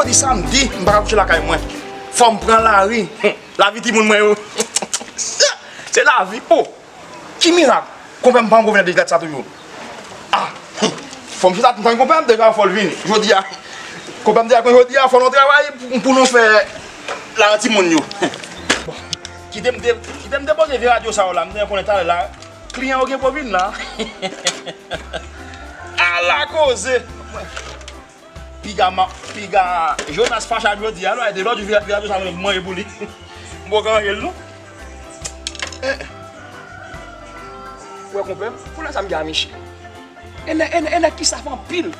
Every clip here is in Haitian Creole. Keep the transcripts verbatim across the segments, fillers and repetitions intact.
Depi samdi, m pa ka kouche lakay mwen. Fò m pran lari. Lavi timoun mwen yo. Se lavi. Oh! Ki mirak? Konpè m pa anko vin nan degad sa toujou. Ah! Fò m chita tann konpè m deja fò l vini. Jodi a, konpè m deja konn jodi a fò nou travay pou, pou nou fè lajan timoun yo. Bon, kite m de-, kite m depoze vye radyo sa yo la. M te konnen talè la, kliyan yo gen pou vin la. Ala koze! Piga ma-, piga Jonas fache ak jodi a, lò, e de lòt jou vye, vye radyo sa mwen manje pou li. M poko ranje l non. Eh. Ou wè konpè, kounye a sa m gen a Michel. E nèg, e nèg, e nèg ki saf anpil.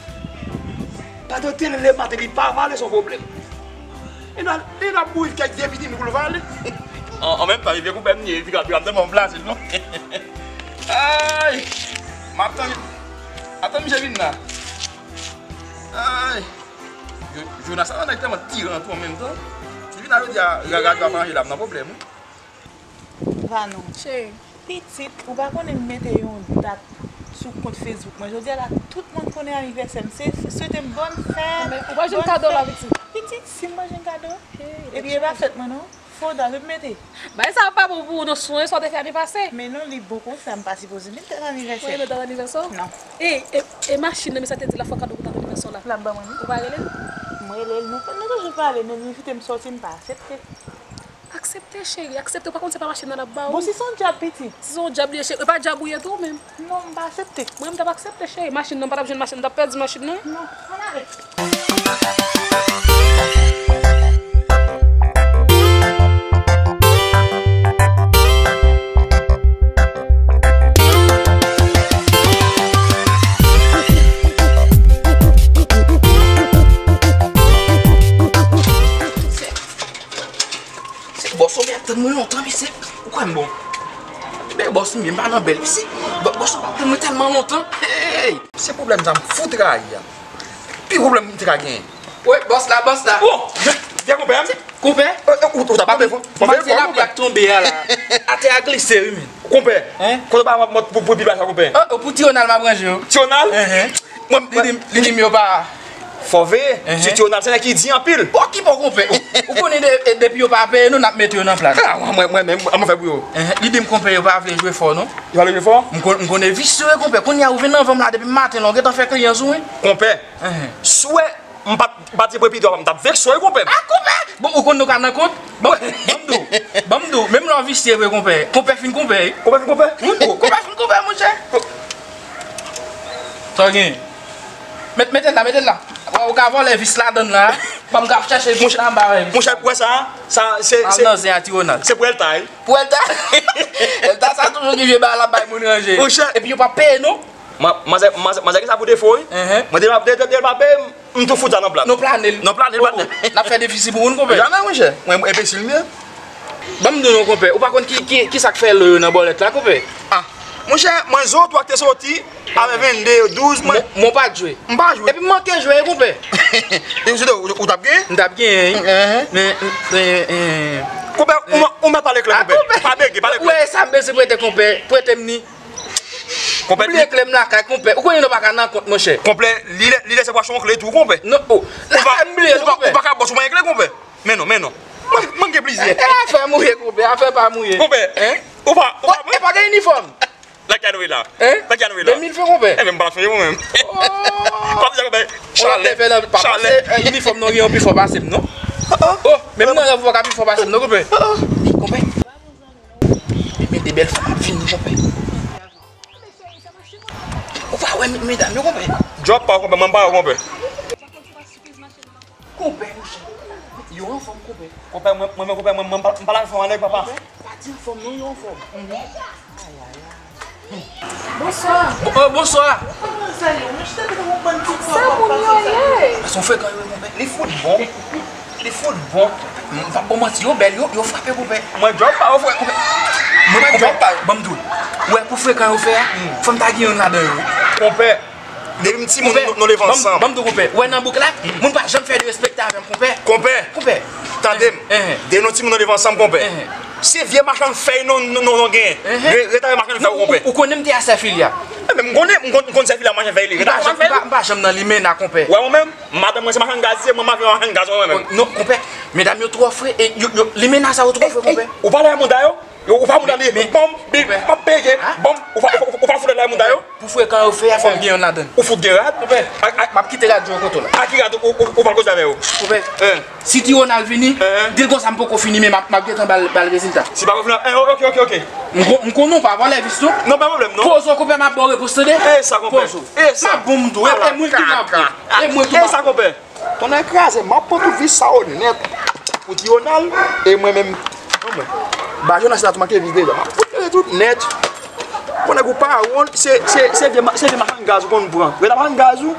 Paske te leve maten li pa vale se yon pwoblèm. E nan, e nan bouri kèk de pitit pou l vale. An, an menm tan, li vye konpè m ye, epi gad, gad, m plase l non. Ay! M ap tann, ap tann misye vin la. Ay! Jo-, Jonas, sa nèg tèlman tiran tou an menm tan. Li vin la jodi a, ra-, radyo ap ranje la, m nan pwoblèm wi. Vanou. Cheri. Pitit, ou pa konnen m mete yon dat sou kont Facebook mwen. Jodi a la, tout moun konnen anivèsè m. Se, se swete m bòn fèt. Men, ou pa jwenn kado la, pitit. Pitit, si m pa jwenn kado. Epi e pa fèt mwen non. Fo dat, wi, m mete. Bagay sa pa bon pou ou non, sonje sa w te fè ane pase. Men non, li bon konsa, m pa sipoze met dat anivèsè. Ou pa met dat anivèsè w? Non. E, e, e machin nan, men sa te di la fò kado pou dat anivèsè w la. L ap ban mwen wi. Ou pa rele l? M rele l, nou, nou toujou pale, men m envite m sòti, m pa aksepte. Aksepte, cheri, aksepte. Ou pa konn se pa machin nan l ap ba ou? Bon, si se yon djab, pitit? Si se yon djab li ye, cheri, e pa djab ou ye tou, ou menm? Non, m pa aksepte. Mwen, m t ap aksepte, cheri. Machin nan, m pa t ap jwenn machin, m t ap pèdi machin nan. Non, ann ale. Se bòs ou ap tann mwen lontan, mesye. Ou kwè m bon? Men bòs m ye, m pa nan bèl, mesye. Bò-, bòs ou ap tann mwen tèlman lontan. Hey! Se pwoblèm sa m fout rayi a. Pi pwoblèm m te ka genyen. Wi, bòs la, bòs la. Oh! Vye konpè m. Konpè? Eh, eh, ou, ou t ap frape fò. Frape fò, lapli ap tonbe a la. Atè a glise, wi, men. Konpè. Hein? Kote w pa mòt pou, pou pi ba sa, konpè? Oh, oh, pou Ti Ronald m ap ranje w. Ti Ronald? Hein, hein. Mwen, li di m, li di m yo pa. Fò veye, se Ti Ronald, se nèg ki di anpil. Bon, ki bò konpè? Ou, ou konnen de, e, depi yo pa peye nou, n ap mete yo nan plas. Ah, mwen, mwen, mwen, mwen fè pou yo. Hein, li di m konpè yo pa vle jwe fò, non. Yo pa vle jwe fò? M kon-, m konnen visye, konpè. Kounye a ou vin nan van m la depi maten la, ou gentan fè kliyan sou mwen. Konpè. Hein. Swè, m pa t, m pa t di pou epi dwa, m t ap vekse w, konpè. Ah, konpè! Bon, ou konn nou ka nan kont? Bon, ban m di w, ban m di w, menm lè w visye vre, konpè. Konpè fin konpè, wi. Konpè fin konpè? Wi, o, konpè fin konpè, monchè. Sa w gen? Met, mete l la, mete l la. Ou, ou ka vòlè vis ladann la. Ban m ka ap chèche vis la anba, wi. Monchè, ou wè sa? Sa, se, se, nan zen a Ti Ronald. Se pou Elta, wi. Pou Elta? Elta, sa toujou gen vye bagay l ap bay moun ranje. Monchè. Epi yo pa peye, non. Ma-, manzè, manzè, manzè gen sa pou defo, wi. Mwen, de, de, de, de, pa peye m, m tou fout sa nan plat. Nou plane l. Nou plane l, patnè. N ap fè defisi pou moun, konpè. Jamè, monchè. Mwen, mwen enbesil m ye. Ban m di w non, konpè. Ou pa konn ki, ki, ki sa k fè lo yo nan bòlèt la, konpè? Ah, monchè, mwen zo twa k te soti, avè vennde, douz, mwen. Mwen, mwen pa t jwe. M pa jwe. Epi m manke jwe, konpè. E ou, ou, ou t ap gen? M t ap gen, wi. Men, men, men. Konpè, ou mèt, ou mèt pale klè, konpè. Ah, konpè. Pa bege, pale klè. Ou wè sa m bezwen prete, konpè. Prete m ni. Konpè, m bliye kle m lakay, konpè. Ou konnen nou pa ka nan kont, monchè. Konpè, li lè, li lè se pou achte yon kle tou, konpè. Non, oh. Ou pa, m bliye l, konpè. Ou pa ka bòs, ou pa gen kle, konpè. Men non, men non. Mwen, mwen gen plizyè. Eh, afè mouye, konpè, afè pa mouye. Konpè, hein? Ou pa, ou pa, e pa gen inifòm. Lakay nou ye la. Hein? Lakay nou ye la. De mil fran, konpè. Eh, men m pa fè mwen menm. Oh. Konpè, chalè. Chalè. Pase, eh, inifòm nou gen yon pi fò pase m, non? Oh, oh. Oh, menm nan rèv ou pa ka pi fò pase m, non, konpè? Oh, oh. Konpè. Men de bèl fanm ap vini, konpè. Ou pa wè medam yo, konpè? Djòb pa w, konpè, mwen m pa wè w, konpè. Konpè, monchè. Yo anfòm, konpè. Konpè, mwen, mwen, mwen, konpè, mwen, mwen, m pa, m pa la anfòm a nèg, papa. Konpè, pa di anfòm, non, yo anfòm. Ay, ay, ay. Bonswa. Bon, euh, bonswa. Kòman sa ye? Mwen chita devan yon bann ti fò. Sa moun yo ye? Paske yon frekan yo, konpè. Li fout bon. Li fout bon. M pa bon manti, yo bèl, yo, yo frape, konpè. Mwen djòb pa yo, frè, konpè. Mwen djòb pa yo. Ban m di w. Ou wè pou frekan yo fè a, fò m ta gen youn ladan yo. Konpè, depi m timoun, nou, nou leve ansanm. Ban m di w, konpè. Ou wè nan bouk la, moun pa janm fè derespekte avè m, konpè. Konpè. Konpè. Tande m. Depi nou timoun, nou leve ansanm, konpè. Se vye machann fèy nou, nou, nou, nou genyen. Re-, rete avè machann fèy ou, konpè. Ou, ou konnen m te a Sèfilya. Men m konnen, m konn, m konn sèvi la machann fè li. M pa janm, m pa, m pa janm nan limena, konpè. Wè mwen menm, madanm mwen se machann gaz, se mwen m ap fè machann gaz mwen menm. Non, konpè, medam yo twò fre, e yo, yo, limena sa yo twò fre, konpè. Ou pa lè mouda yo? Yo, ou pa mouda li, bon, bi, m ap peye, bon, ou pa, ou pa, ou pa fout lè mouda yo? Pou frekan yo fè a, fò m gen youn ladan. Ou fout gen rad? Konpè, m ap kite rad yo kote w la. A ki rad ou, ou, ou pral koze avè yo? Konpè, si Ti Ronald vini, di l konsa m poko fini, men m ap, m ap gentan ba l, ba l rezilta. Si pa konfina, eh, ok, ok, ok. M kon-, m konnen w pa vòlè vis non. Non, pa pwoblèm non. Poze w, konpè, m ap ba w repons, tande? Eh, sa, konpè. Poze w. Eh, sa. M ap bon m tou, e, e mwen ki m ap bon. E mwen tou. Eh, sa, konpè. Tonnè kraze, m ap pran tout vis sa yo nèt pou Ti Ronald, e mwen menm, non, mwen. Ba Jonas la tou manke vis deja. M ap retire tout nèt. Bon, nèg ou pa wont, se, se, se vye ma-, se vye machann gaz ou konn pran. Rete machann gaz ou,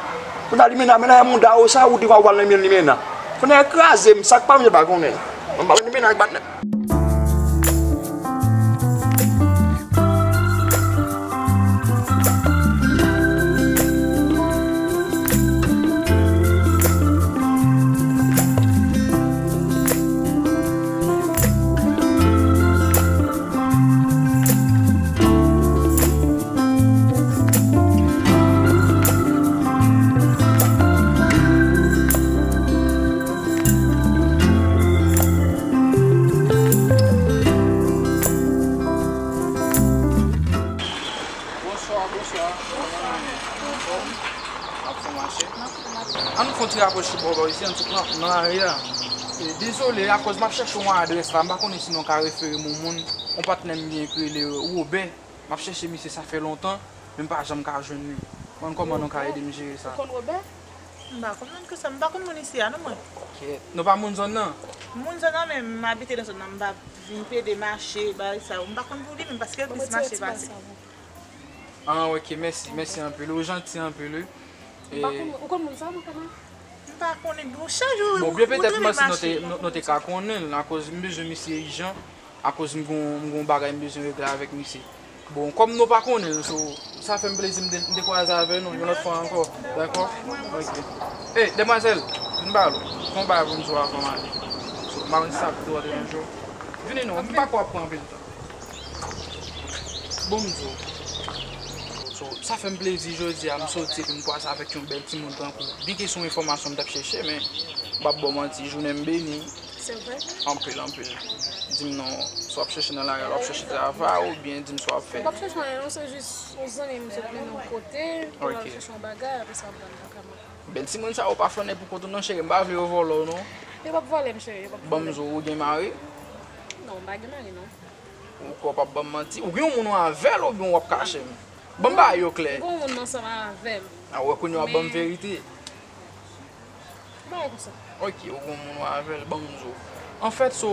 pou n alime nan, men nan mouda ou sa, ou di w ap al nan men limena. Tonnè kraze m, sa k pa m, je pa konnen. Mwen pa limena ak bat nèt. Bonswa, bonswa. Anfòm? Anfòm mache. Ann fè yon ti rapwoche bò, bò isi, ann sot nan, nan lari a. E, dezole, akoz m ap chèche yon adrès la, m pa konnen si nou ka refere m yon moun, yon patnè m gen ki rele Wobè. M ap chèche misye, sa fè lontan, men m pa janm ka jwenn li. Mwen, kòman nou ka ede m jere sa? Ou konn Wobè? M pa konn moun konsa, m pa konn moun isi a non mwen. Ok. Nou pa moun zòn nan? M moun zòn nan, men m abite nan zòn nan, m pa vin pede mache, bagay sa yo. M pa konn pou li menm, paske l plis mache pase m. Ah, ok, mèsi, mèsi anpil. Ou janti anpil, wi. Ou pa konn, ou konn moun sa, mwen, kanmenm? M pa konnen, bon, chak jou, bon, byen petèt mwen si nou te, nou, nou te ka konnen l, akoz m bezwen misye ijan, akoz m gon, m gon bagay m bezwen regle avèk misye. Bon, kòm nou pa konnen l, so, sa fè m plezi m de, m dekwaze avè nou, yon lòt fwa ankò, dakò? Ok. Ey, demwazèl, vin ba l, fè yon bagay pou m di w avan m ale. So, m pa konn si sa ap twò deranje w. Vini non, m pa kwè ap pran anpil tan. Bon, m di w. So, sa fè m plezi jodi a, m soti epi m kwaze avèk yon bèl timoun tankou w. Byenke se yon enfòmasyon m t ap chèche, men m p ap ba w manti, jounen m beni. Se vre? Anpil, anpil. Di m non, si w ap chèche nan lari a, w ap chèche travay, oubyen di m sa w ap fè. M p ap chèche anyen, non, se jis yon zanmi m sot mennen yon kote, pou l al chèche yon bagay, apre sa, m pral nan kay mwen. Bèl timoun sa, ou pa flannen pou kont ou non, cheri, m pa vle yo vòlè w, non. Yo p ap vòlè m, cheri, yo p ap vòlè m. Bon, m di w, ou gen mari? Non, m pa gen mari, non. Ou kwè w p ap ban m manti? Ou gen yon moun ou avè l oubyen w ap kache m? Ban m bagay yo klè. M gen yon moun ansanm avè m. A, ou wè kounye a w ap ban m verite. Bagay konsa. Ok, ou gen yon moun ou avè l, ban m di w. Anfèt, so,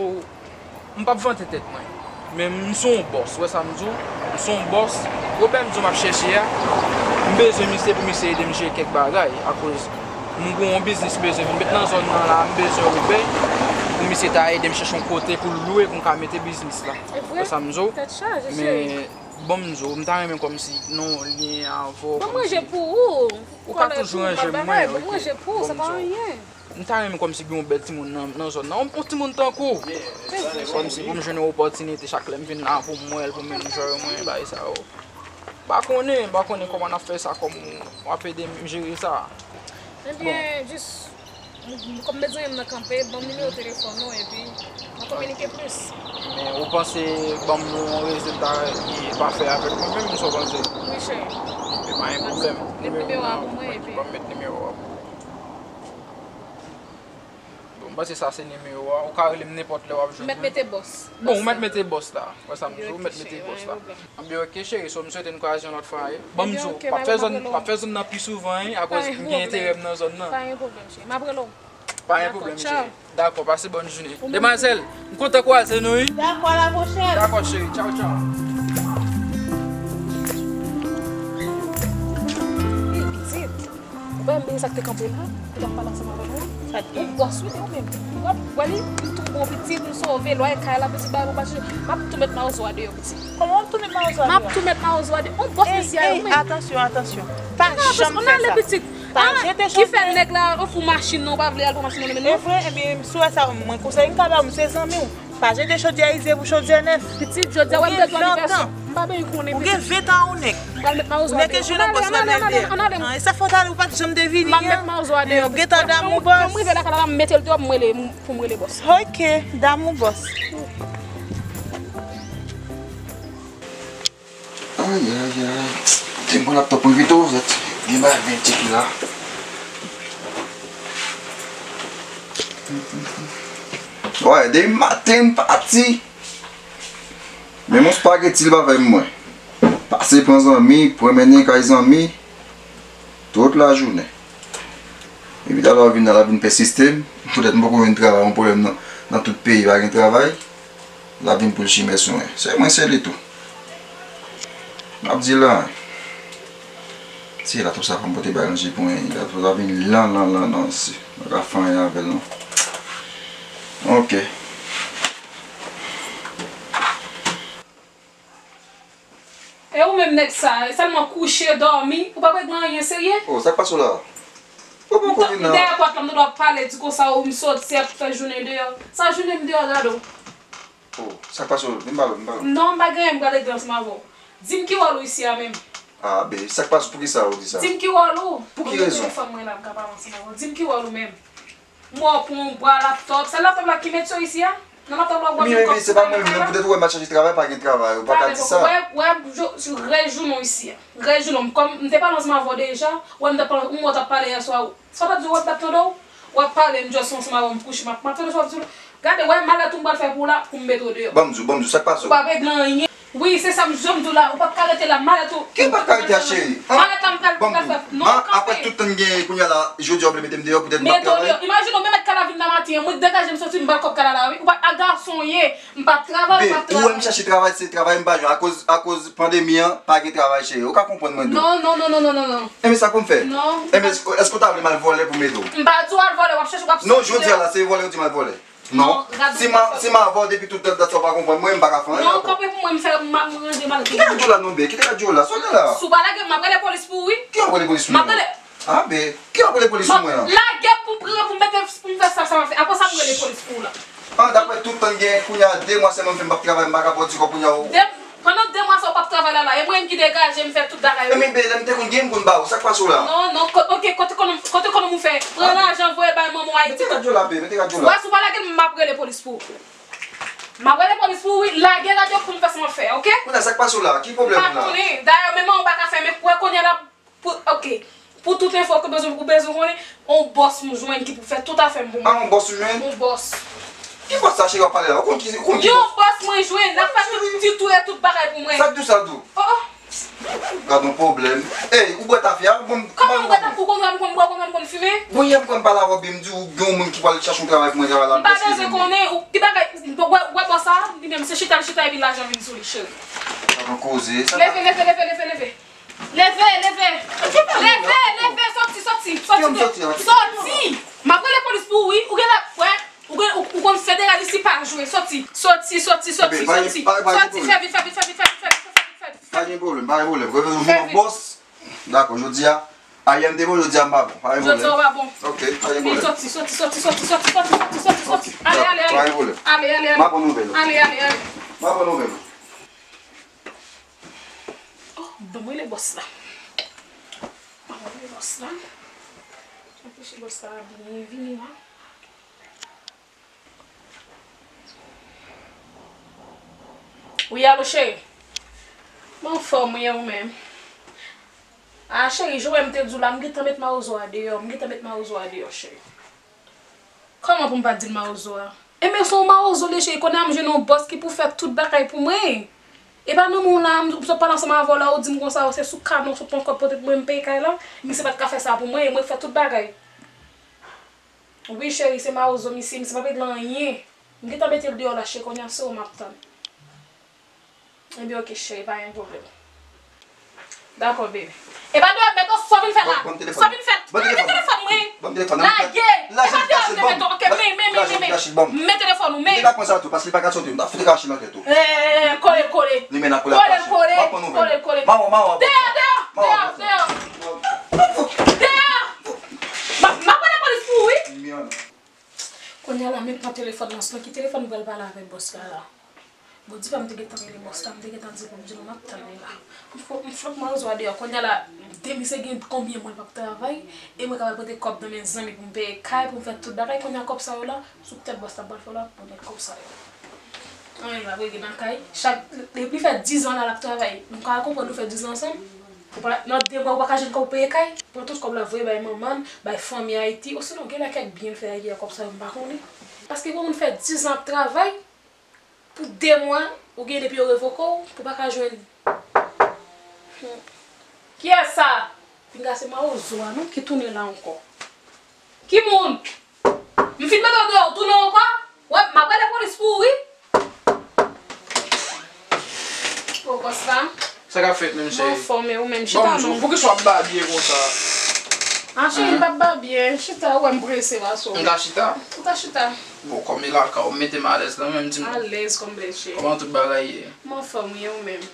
m p ap vante tèt mwen. Men m se yon bòs, ou wè sa m di w? M se yon bòs. Wobè m di w m ap chèche a, m bezwen misye pou misye ede m jere kèk bagay. Akoz m gen yon biznis m bezwen vin met nan zòn nan la, m bezwen Wobè pou misye ta ede m chèche yon kote pou l lwe pou m ka mete biznis la. E vre? Ou wè sa m di w? Tèt chaje, cheri. Men, ban m di w, m ta renmen kòmsi nou lyen avè w. Ban m ranje pou ou. Ou ka toujou ranje mwen, ok. Ban m ranje pou ou, sa pa anyen. M ta renmen kòmsi gen yon bèl timoun nan, nan zòn nan. Yon, yon timoun tankou w. Kòmsi pou m jwenn yon opòtinite chak lè m vin la pou m wè l, pou m enjoy mwen, bagay sa yo. M pa konnen, m pa konnen kòman n ap fè sa, kòman w ap ede m jere sa. Ebyen, jis, m, m, kòm m bezwen yon nan kanpe, ban m nimewo telefòn ou, epi n a kominike plis. Men ou panse ban m yon rezilta ki pafè avèk mwen menm, sa w panse? Wi, cheri. E pa gen pwoblèm. Met nimewo a pou mwen, epi ban m met nimewo a pou ou. Bon, m panse sa se nimewo a. Ou ka rele m nenpòt lè w ap jwenn mwen. Ou mèt mete bòs. Bon, ou mèt mete bòs la. Wè sa m di w, ou mèt mete bòs la. Anben, ok, cheri, so m swete n kwaze yon lòt fwa, wi. Ban m di w, m ap fè zòn, m ap fè zòn nan pi souvan, wi, akoz m gen enterè m nan zòn nan. Pa gen pwoblèm, cheri. M ap rele w. Pa gen pwoblèm, cheri. Dakò, pase bòn jounen. Demwazèl, m kontan kwaze nou, wi. Dakò, a la pwochèn. Dakò, cheri. Tchaw, tchaw. Ou pa wè m byen sa k te kanpe la, pou l ap pale ansanm avè mwen? Sa k gen? Ou bòs wi, ou menm. W ap wè li, m tou bon pitit, m sove, lwaye kay la, pitit bagay pou m pa chanje. M ap tou met mawozo a deyò, pitit. Kòman w ap tou met mawozo a deyò? M ap tou met mawozo a deyò. On bòs mesye a, wi. Ey, ey, atansyon, atansyon. Pa janm fè sa. Pa jete chofè. Ki fè nèg la ofri w machin nan, ou pa vle al pran machin nan, men non. E vre, ebyen, si w wè sa, mwen konsèy m ka ba w, m se zanmi w. Pa jete chodyè ize pou chodyè nèf. Pitit, jodi a, wè, m te di w anivèsè. M pa bezwen konnen, pitit. Ou gen ven tan ou nèk. Pral met mawozo a deyò. Ou nèk e jwenn yon bòs pral mèt deyò. Ann ale, ann ale, ann ale. Sa fòt ale, ou pa t janm te vini an. M ap met mawozo a deyò. Yo gen tan damou bòs. Lè m rive lakay la, m mete l deyò, m rele, pou m rele bòs. Ok, damou bòs. Ay, ay, ay. Te pran laptop mwen pito, zèt. Gen bagay ven tcheke la. Wè, depi maten m pati. Men yon spageti l pa fè mwen. Pase pran zanmi, pran mennen kay zanmi. Tout lajounen. Epi talè w vin nan, l ap vin pèsiste m. Poutèt m poko jwenn travay, yon pwoblèm nan, nan tout peyi, pa gen travay. L ap vin pou l chimè sou mwen. Se mwen, se li tou. M ap di la. Se la tou sa fè m pote bay ranje pou mwen. La tou sa vin lan, lan, lan, lan. Si. M pa ka fè anyen avè l, non. Ok. E ou menm nèg sa, e sèlman kouche, dòmi, ou pa regle anyen serye? Oh, sa k pase w la? Ou poko vin nan. M dèyè pòt la, m tande w ap pale, di konsa, ou m soti, ap fè jounen deyò. Sa jounen m deyò, gade w. Oh, sa k pase w? Vin pale, vin pale. Non, m pa gen anyen, m pral regle ansanm avè w. Di m ki wòl ou isi a menm? Ah, be, sa k pase w? Poukisa ou di sa? Di m ki wòl ou? Pou ki rezon? Mwen gen telefòn mwen la, m ka pale ansanm avè w. Di m ki wòl ou menm? M wè w pran yon bwa laptop. Se laptop la ki met yo isi a? Nan laptop la w ap vin kòb. Se pa mwen menm, poutèt ou wè m al chache travay, pa gen travay, ou pa ka di sa. Wè, wè, rès jounen w isi a. Rès jounen w. Kòm m te pale ansanm avè w deja, wè m t ap pale, m wè w t ap pale yèswa. Sa w t ap di, w wè m t ap tande w? W ap pale, m just ansanm avè w, m kouche, m ap, m ap tande sa w ap di. Gade, wè malèt ou m pral fè pou w la, pou m mete w deyò. Ban m di w, ban m di w, sa k pase w? Ou p ap regle anyen. Wi, se sa m, jan m di w la, ou p ap ka rete la, malèt ou. Ki pa ka rete a, cheri? Malèt la m pral, m pral fè. Non, kanpe. Apre tout tan m genyen kounye a la, jodi a w vle mete m deyò poutèt m p ap travay? Mete w deyò. Imajine w, menm ak kay la vin nan maten an, mwen degaje m soti, m pral kòb kay la la, wi. Ou pa, a gason w ye, m p ap travay, ou p ap travay. Be, ou wè m chache travay, se travay m pa jwenn. Akoz, akoz pandemi an, pa gen travay, cheri. Ou ka konprann mwen tou. Non, non, non. Enben, sa pou m fè? Non. Enben, èske, èske w ta vle m al vòlè pou m ede w? M pa di w al vòlè, w ap chache, w ap soti deyò. Non, jodi a la, se vòlè ou di m al vòlè. Non, si m a, si m a avè w depi tout dat sa, w pa konprann mwen, m pa ka fè anyen ankò. Non, kanpe pou mwen, m fè, m, m ranje malèt. Kite radyo la non, be, kite radyo la, sa w gen la? Si w pa lage m, m ap rele polis pou ou, wi. Ki ap rele polis pou mwen? M ap rele. Ah, be, ki ap rele polis pou mwen an? Lage m pou m pran, pou m mete, pou m fè sa, sa m ap fè. Apre sa, m rele polis pou ou la. Ah, daprè tout tan gen, kounye a de mwa sèlman m fè m p ap travay, m pa ka pwodui kòb kounye a ou. De, pandan de mwa sa ou p ap travay la la, e mwen menm ki degaje m fè tout bagay yo. Enben, be, lè m te konn gen, m konn ba ou, sa k pase w la? Non, non, ko-, ok, kote konnen, kote konnen ou fè? Pran lajan, voye bay manman w Ayiti. Mete radyo la, be, mete radyo la. Wè, si w pa lage m, m ap rele polis pou ou. M ap rele polis pou ou, wi. Lage radyo pou m fè sa m ap fè, ok? Kounye a, sa k pase w la? Ki pwoblèm ou la? M pa konnen. Dayè, menm ou pa ka fè, men wè kounye a la, pou, ok. Pou tout enfo ke bezwen, ou bezwen konnen, on bòs m jwenn ki pou fè tout afè m pou mwen. Ah, on bòs ou jwenn? On bòs. Ki bòs sa, cheri, w ap pale la? Ou konn ki, ou konn ki bòs? Yon bòs mwen jwenn, l ap fè tout ti tou e tout bagay pou mwen. Sa k di w sa tou? Oh, oh. Gad on pwoblèm. Ey, ou bwè tafya? Bon, kòman ou bwè tafya? Ou konn wè m konn bwè, ou konn wè m konn fimen? Bon, yè m konn pale avè w, bi m di w gen yon moun ki pral chache yon travay pou mwen, travay la, m pa bezwen konnen. Ou, ki bagay, wè, wè bòs sa, li menm se chita l chita epi lajan vin sou li, cheri. Gad on koze. Leve, leve, leve, leve, leve. Leve, leve, leve, soti, soti, soti. Soti! M ap rele polis pou ou, wi. Ou gen la, wè. Ou gen, ou, ou konn federal isi pa jwe. Soti, soti, soti, soti, soti. Fè vit, fè vit, fè vit, fè vit. Pa gen pwoblèm, pa gen pwoblèm. Fè vit. Bòs. Dakò, jodi a, ayè m te bon, jodi a m pa bon. Pa gen pwoblèm. Jodi a w pa bon. Ok, pa gen pwoblèm. Soti, soti, soti. Ok, ale, ale, ale. Pa gen pwoblèm. Ale, ale, ale. M a pran nouvèl ou. Ale, ale, ale. M a pran nouvèl ou. Oh, ban mwen rele bòs la. Ban mwen rele bòs la. Anpeche bòs la byen vini la. Wi, alo, cheri. Bon, anfòm, wi, ou menm? Ah, cheri, jan w wè m te di w la, m gentan met mawozo a deyò, m gentan met mawozo a deyò, cheri. Kòman pou m pa di l mawozo a? Enben, se yon mawozo li ye, cheri. Kounye a m jwenn yon bòs ki pou fè tout bagay pou mwen. E pa nan men w la, m, m sot pale ansanm avè w la, ou di m konsa, se sou kanè w sot pran kòb pote pou mwen, m peye kay la. Misye pa t ka fè sa pou mwen, e mwen k fè tout bagay. Wi, cheri, se mawozo misye, misye p ap regle anyen. M gentan mete l deyò la, cheri, kounye a se ou m ap tann. Ebyen, oke, cheri, pa gen pwoblèm. Dakò, baby. E pa dwe mete sa w vin fè la. Sa w vin fè. Mete telefòn mwen. Lage. E pa dwe mete, oke, men, men, men, men, men. Men telefòn ou, men. Li pa konn sa tou, paske li pa ka soti, m ta fout kache nan tèt ou. Eh, kole, kole. Li men nan kole. Kole, kole. M ap pran nouvèl. Kole, kole. Maman, maman. Deyò, deyò, deyò, deyò. Deyò. M ap, m ap rele polis pou ou, wi. Ala, men pran telefòn nan, se nan ki telefòn m pral pale avèk bòs la la? Bon, di pa m te gentan rele bòs la, m te gentan di pou m di nou m ap tann li la. M fò, m fòk mwen rezo a deyò. Kounye a la, de misye gen konbyen mwa l p ap travay, e mwen ka pral pote kòb nan men zanmi pou m peye kay, pou m fè tout bagay. Kounye a kòb sa yo la, sou tèt bòs la pral fè la pou mèt kòb sa yo. Anyen l ap regle nan kay. Chak, depi fè diz an la l ap travay. Nou ka konprann nou fè diz an ansanm. Ou pa, nan de mwa ou pa ka jwenn kòb pou peye kay. Pran tout kòb la voye bay manman l, bay fanmi Ayiti. Osinon, genlè kèk byen l fè Ayiti ak kòb sa yo, m pa konnen. Paske pou moun fè diz an ap travay, pou de mwa, ou gen depi yo revoke w, pou pa ka jwenn. Hmm. Kiyès sa? Pinga se mawozo a non ki tounen la ankò. Ki moun? M fin mete w deyò, w tounen ankò? Wè, m ap rele polis pou ou wi. O bòs la. Sa k ap fèt menm cheri? Mwen anfòm e ou menm? Chita non. Poukisa w ap babye konsa? A cheri, m p ap babye. Chita, ou wè m prese, m asou. M ta chita? Ou ta chita. Bon, kòm e lakay ou, m mete m alèz kanmenm, di m. Alèz kòm bèl cheri. Kòman tout bagay ye? M anfòm wi, e ou menm?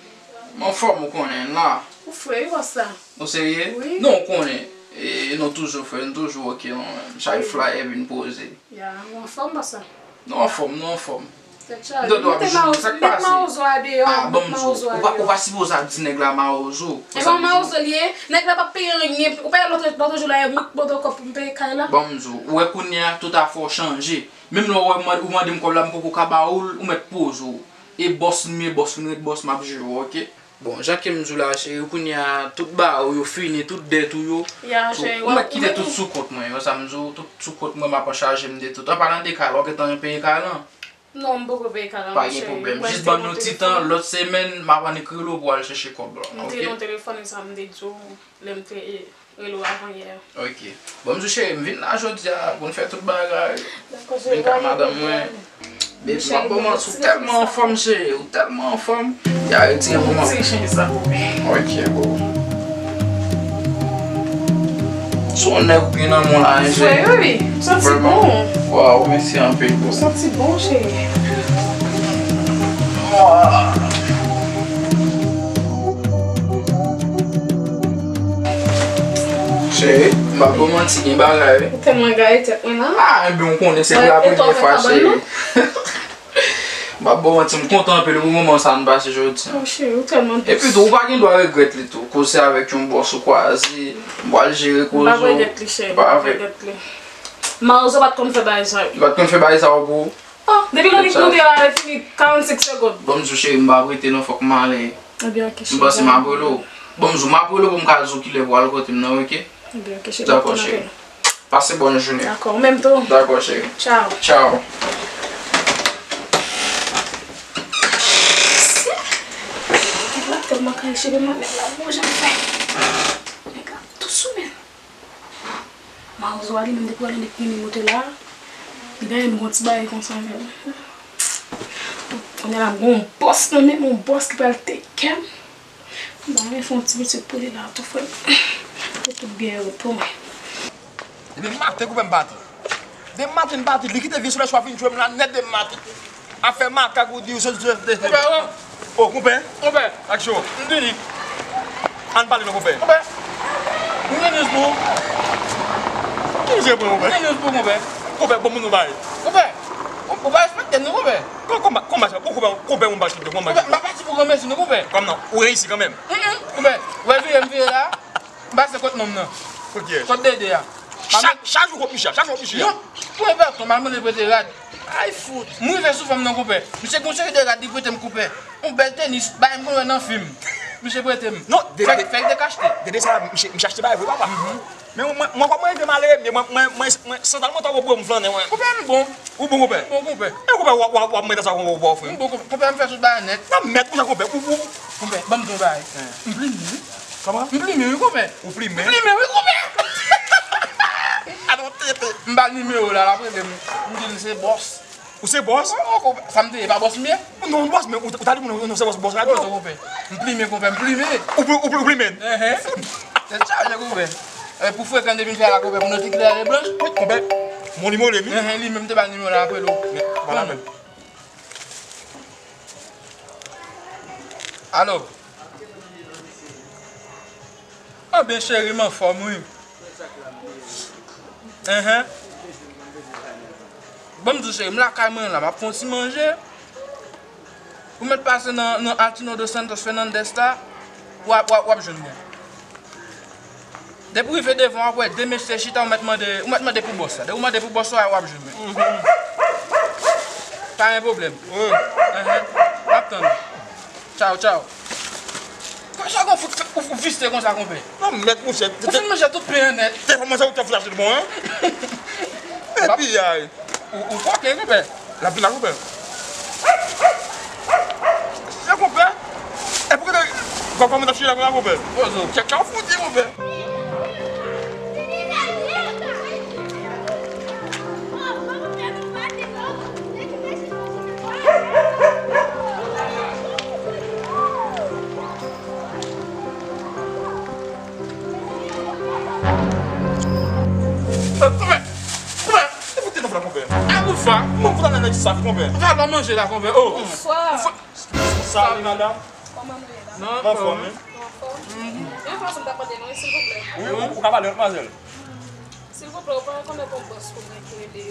M anfòm, ou konnen, m la. Ou fre wi bòs la. Ou serye? Wi. Non, ou konnen. E, nou toujou fre, nou toujou oke, nou menm. Chak flyer vin poze. Ya, ou anfòm bòs la? Nou anfòm, nou anfòm. Tèt chaje. Dodo ap joure, sa k pase? Mete mawozo a deyò. Ah, ban m di w, ou pa, ou pa sipoze ap di nèg la mawozo. E pa mawozo li ye? Nèg la p ap peye anyen. Ou pa wè lòt, lòt jou la, yo met mwen nan kòb pou m peye kay la. Ban m di w, ou wè kounye a, tout afè w chanje. Menm lè w wè ou mande m kòb la, m poko ka ba ou l, ou mèt poze w. E bòs m ye, bòs m ret bòs, m ap joure w, oke? Bon, jan ke m di w la, cheri, kounye a, tout bagay ou yo fini, tout dèt ou yo. Ya, cheri, ou mèt kite tout sou kont mwen, wè sa m di w, tout sou kont mwen, m ap anchaje m de tout. An palan de kay la, ou gentan peye kay lan? Non, m poko peye kay lan, cheri. Pa gen pwoblèm. Jis ban m yon ti tan, lòt semèn, m ap annik rele w pou w al chèche kòb la, oke? M te nan telefòn, e sa m te di w, lè m te rele w avan yè. Ok. Bon, m di w, cheri, m vin la jodi a pou n fè tout bagay. Dakò, cheri, pa gen pwoblèm. Vin ka madanm mwen. Baby, m ap ba w manti, ou tèlman anfòm, cheri, ou tèlman anfòm. Ya retire pou mwen. Ti chen sa. Ok, boo. Se yon nèg ou gen nan men w la, wi, cheri. Wi, wi. Santi bon. Waw, mèsi anpil, boo. Santi bon, cheri. Waw. Cheri, m p ap ba w manti, gen bagay, wi. Ou tèlman gaye tèt mwen la. Ah, enben, ou konnen se pou la premyè fwa, cheri. M p ap ba w manti, m kontan anpil pou moman sa a n pase jodi a. Oh, cheri, ou tèlman dous. Epi tou, ou pa gen dwa regrèt li tou. Koze avèk yon bòs ou kwaze, m pral jere koze w. M p ap regrèt li, cheri, m p ap regrèt li. Mawozo pa t konn fè bagay sa yo. Li pa t konn fè bagay sa yo pou ou? Oh, depi lè li moute la, li fini karannsenk segonn. Bon, m di w, cheri, m p ap rete non, fòk m ale. Ebyen, ok, cheri. M panse m ap rele w. Bon, m di w, m ap rele w pou m ka di w kilè pou w al kote m nan, ok? Ebyen, ok, cheri. Dakò, cheri. Pase bòn jounen. Dakò, ou menm tou. Dakò, cheri. Tchao. Tchao. Nèg la tèlman kare cheve m nan, nèg la bon jan fè. Nèg la tou sou men. Mawozo a li menm depi w wè l annik vini moute la, li pa janm gon ti bagay konsa avè l. Kounye a la m gon bòs nan men m, yon bòs ki pral take care m. M ta renmen fè yon ti misye pou li la tou frè m. Pou tout byen yo pou mwen. Depi maten koupè m pati. Depi maten m pati, li kite vye solèy swa vin jwenn m la nèt depi maten. Afè makak ou di ou se chèf de. Konpè, oh. Oh, konpè. Konpè. Aksyon. M vini. Ann pale non, konpè. Konpè. M gen news pou ou. Ki news pou mwen, konpè? M gen news pou ou, konpè. Konpè, bon moun ou bay. Konpè. Ou, ou pa respekte m non, konpè. Kon, kon, kon, konpè, konpè, konpè, moun pa respekte, konpè. Konpè, m pa pati pou granmesi non, konpè. Kòm non, ou reyisi kanmenm. Mm, mm. Konpè, ou wè vire m vire la. M pase kot nonm nan. Kot kiyès? Kot Dede a. Chak, chak jou kot Michel, chak jou kot Michel. Non, pou envèsyon, m al mande prete rad. Ay fout. M rive sou fanm nan, konpè. Misye gon seri de rad li prete m, konpè. Yon bèl tenis, bagay m konn wè nan fim. Misye prete m. Non, Dede. Fèk, fèk dekachte. Dede sa, misye, misye achte bagay vre, papa. Mhm. Men mwen, mwen, mwen, mwen, mwen, mwen, mwen, mwen, santal mwen ta pou m flannen, mwen. Konpè, m bon. Ou bon, konpè? M bon, konpè. E konpè, w ap, w ap, w ap mwen sa, konpè, w ap fè. M bon, konpè. Konpè, m fè tout bagay nèt. Nan mèt, konsa, konpè. Ou, ou. Konpè, ban m di yon bagay. Hen. M plime, wi. Kòman? M plime, wi, konpè. Ou plime? M plime, wi, konpè. Atò, tete. M ba l nimewo la, l ap rele m. M di l se bòs. Ou se bòs? Oh, oh, konpè. Sa m te ye, pa bòs m ye? Non, bòs, men ou, ou ta di moun, non, se bòs, bòs la, non. Konpè. M plime, konpè, m plime. Ou pli-, ou pli-, ou plime? Enhen. Tèt chaje, konpè. E pou frekan de vin fè la, konpè, pou nou ti klè e blanch. Wi, konpè. Mon li mole, wi. Enhen, li menm te ba l nimewo la, apre l ou. Men, vwala menm. Alo. Anben, cheri, m anfòm, wi. Enhen. Ban m di w, cheri, m lakay mwen la, m ap fè yon ti manje. Ou mèt pase nan, nan Altino dos Santos Fernandez la, w ap, w ap, w ap jwenn mwen. Depi w rive devan, w ap wè de mesye chita, ou mèt mande, ou mèt mande pou bòs la. Depi w mande pou bòs la, w ap jwenn mwen. Mhm. Pa gen pwoblèm. Wi. Enhen. M ap tann ou. Tchaw, tchaw. Konsa kon fout ou, ou visye konsa, konpè. Non, mèt, monchè. Ou fin manje tout pen an nèt. Te fè manje ou te flache bon, hein? Epi, ay. Ou, ou fòkè, konpè. L ap vin la, konpè. Se konpè. E pou ki te, konpè, mwen t ap chita la, konpè. Ozo. Kèk ka fouti, konpè. Konpè, konpè, e pou te nan fla, konpè. A, ou fa. Mwen, pou nan nèg saf, konpè. Ou fa pa manje la, konpè. Oh. Bonswa. Salut, madame. Kòman nou ye la? Mwen anfòm, wi. Nou anfòm? Mhm. Yon fason m ta mande nou, silvouplè. Wi, ou, ou ka pale, madmwazèl. Silvouplè, ou pa rekonèt yon bòs pou mwen ki rele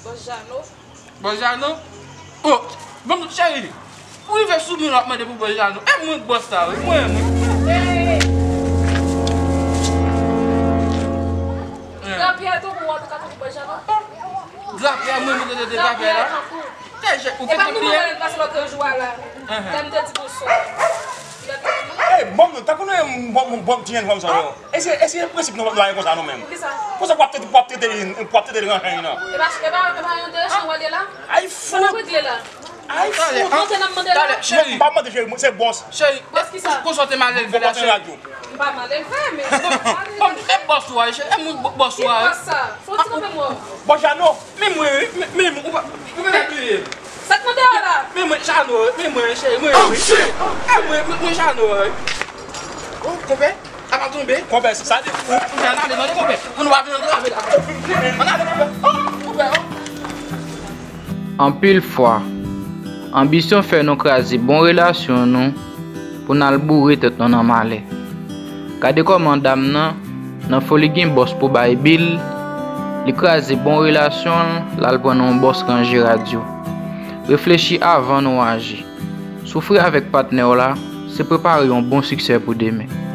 Bòs Jano? Bòs Jano? Oh, bon, cheri, ou rive sou mwen, w ap mande pou Bòs Jano. E mwen k bòs la, wi, mwen, mwen. Hey! Grapyè tou pou w, an tou ka, pou Bòs Jano. Grapyè, mwen, mwen te te grapyè la. Tè jèt, ou te bliye. E pa nou mwen pase lòt jou a la. Lè m te di bonswa. Ey, bon, tankou nou, bon, bon, bon, ti jèn fanm sa yo. E se, e se prensip nou, nou la konsa nou menm. Poukisa? Konsa w ap trete, w ap trete li, w ap trete li nan chen nan. E pa, e pa, e pa yon de chen w al ye la? Ay, fout. Mwen ap regle la. Ay, fout. Talè, talè, cheri. M pa mande cheri, se bòs. Cheri, bòs kisa? Konsa w te mal elve la, cheri. M pa mal elve, men. Bon, e bòs ou a, cheri. E mwen bòs ou a. Ki bòs sa? Fò w di mwen mwen. Bòs Jano. Men mwen, wi, men, men mwen, ou pa, ou pa bliye. Sa k mande a la? Men mwen, Jano, men mwen, cheri, mwen, wi. Oh, shit! E mwen, mwen, mwen, Jano, wi. Oh, konpè, a pa tonbe. Konpè, sa di, ou, ou, ann ale, ann ale, konpè. Pou nou pa vin antrave la. Ann ale, konpè. Oh, konpè, oh. Anpil fwa, anbisyon fè nou kraze bon relasyon nou pou n al boure tèt nou nan malè. Gade kòman dam nan, nan foli gen bòs pou bay bil, li kraze bon relasyon l, l al pran nan yon bòs ranje radyo. Reflechi avan nou aji. Soufri avèk patnè w la, se prepare yon bon siksè pou demen.